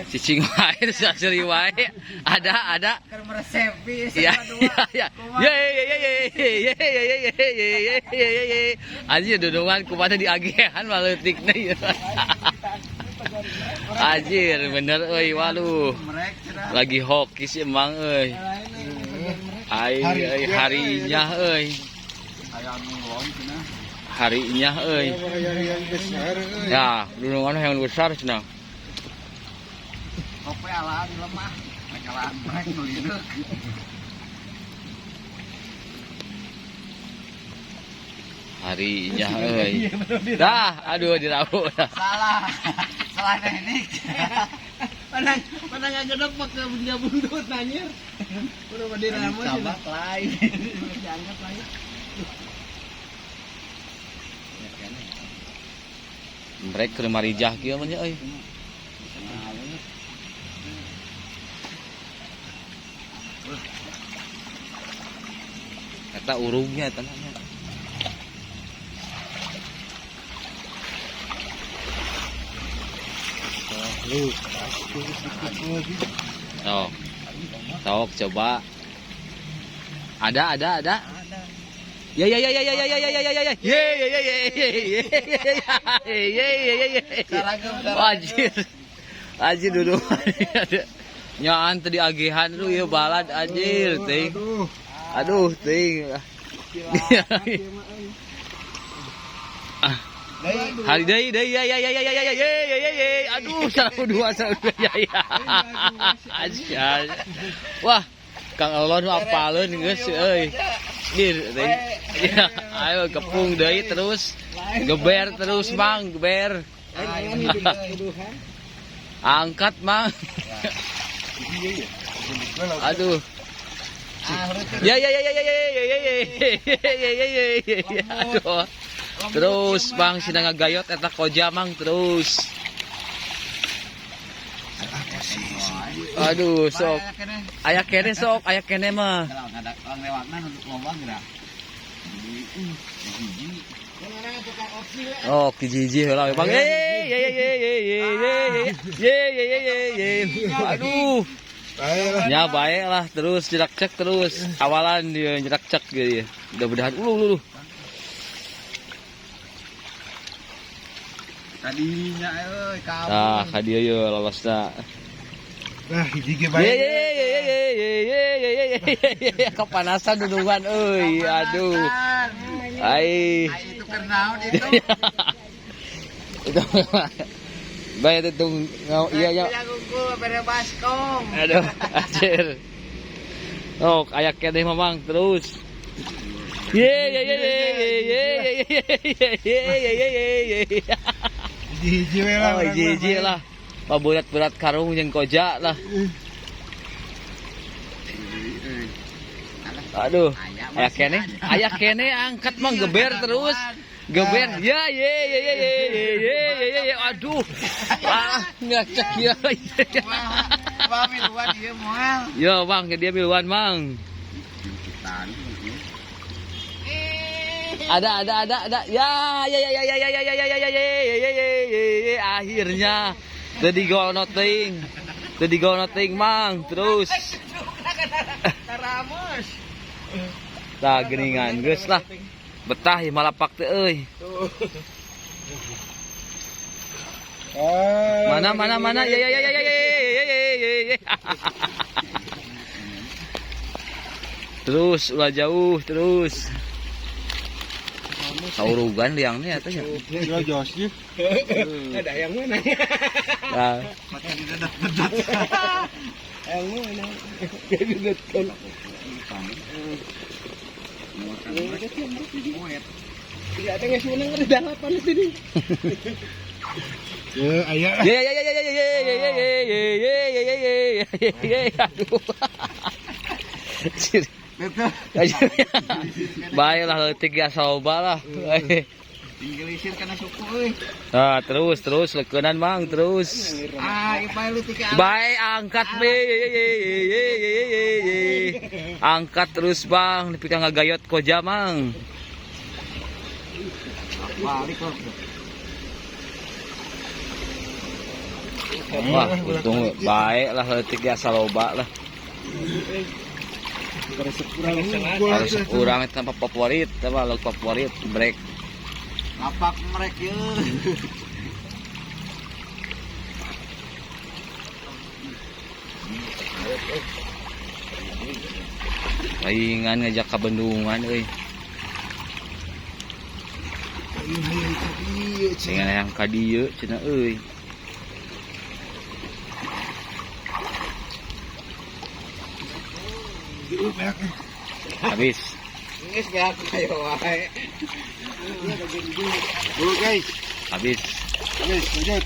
Cicing wae saseri wae. Ada ada. Keur meresepi Ya ya ya. Ya ya ya ya ya ya ya ya ya ya ya. Anjir dudungan kumaha diagihan maleutikna ieu. Anjir bener euy waluh. Lagi hoki sih emang euy. Ai euy harinya euy. Harinya euy. Ya, dudungan yang besar cenah. Kopi alaan lemah. Alaan brek nu lineuk. Harinya euy. Dah, aduh dirawu. Salah. Salah teknik. Panang panang ngagedep make dia buntut anjir. Udah pada rame Tambah lain. Dianggap lain. Mereka keur marijah kieu mah nya euy. Eta urungnya eta nya. Sok. Sok coba. Ada ada ada. Ya ya ya ya ya ya ya ya ya ya ya. Ye ye ye ye ye ye ye ye ye ye. Anjir. Anjir duduk. Nyaan tadi agihan lu ya balad anjir ting. Aduh ting. Hari deui deui ya ya ya ya ya ya ya ya ya ya. Aduh 1 2 1 2 ya ya. Asyik. Wah, Kang Elon apaleun geus euy. Dir teh. Ya, ayo kepung deui terus. Geber terus Mang, geber. Angkat Mang. Aduh. Ya ya ya ya ya ya ya ya ya ya ya ya. Aduh. Terus Bang sina ngagayot eta koja Mang terus. Aduh sok. Aya kene sok, aya kene mah. Oh, kijiji heula Bang. Ye ye ye ye ye ye ye ye ye ye ye. Aduh. Ya baik lah terus jerak cek terus. Awalan dia jerak cek gitu ya. Mudah-mudahan ulu ulu. Tadinya euy kamu. Ah, ka dieu ye lolosna. Nah, hiji ge bae. Ye ye ye ye ye ye ye ye ye ye kepanasan dudungan euy. Aduh. Ai. Ai itu keur naon itu? Itu. Bae itu iya ya. Unggul bere baskom. Aduh, anjir. Oh, aya keneh mah Mang terus. Ye ye ye ye ye ye ye ye ye ye ye. Hiji-hiji we lah. Oh, hiji-hiji lah. Paberat-berat karung jeung koja lah. Aduh, aya keneh angkat Mang geber terus. Geber. Ya ye ye ye ye ye ye ye ye. Aduh. Ah, ngacak ya. Wah, miluan ieu moal. Yo, Bang, dia miluan, Mang. Ada ada ada ada. Ya ya ya ya ya ya ya ya ya ya ya ya ya ya ya. Akhirnya tadi gol noting. Tadi gol noting, Mang. Terus. Ramos. Tah geuningan geus lah. Betah ieu malapak teh euy. Mana mana mana ya ya ya ya ya ya ya ya ya. Terus ulah jauh terus. Saurugan liangnya eta nya. Ya jos ye. Ada yang mana? Nah, Pakai didedet-dedet. Yang mana? Dedetkan. Tidak ada yang menang ada dalapan di sini. Ya aya. Ya ya ya ya ya ya ya ya ya ya ya ya ya ya ya aduh. Baiklah leutik ya soba lah. Inggelisir kana suku euy. Nah, terus terus lekeunan Mang terus. Ah, ieu bae leutik ke Baik angkat be. Angkat terus Bang, nepi ka ngagayot koja Mang. Balik kok. Wah, untung baik lah leutik ge asa loba lah. Resep urang unggul. Harus urang eta mah favorit, eta mah lauk favorit break. Lapak merek ye. Palingan ngajak ka bendungan euy. Dengan yang ka dieu cenah euy. Habis. Geus beak kayo wae. Dulu guys. Habis. Guys, lanjut.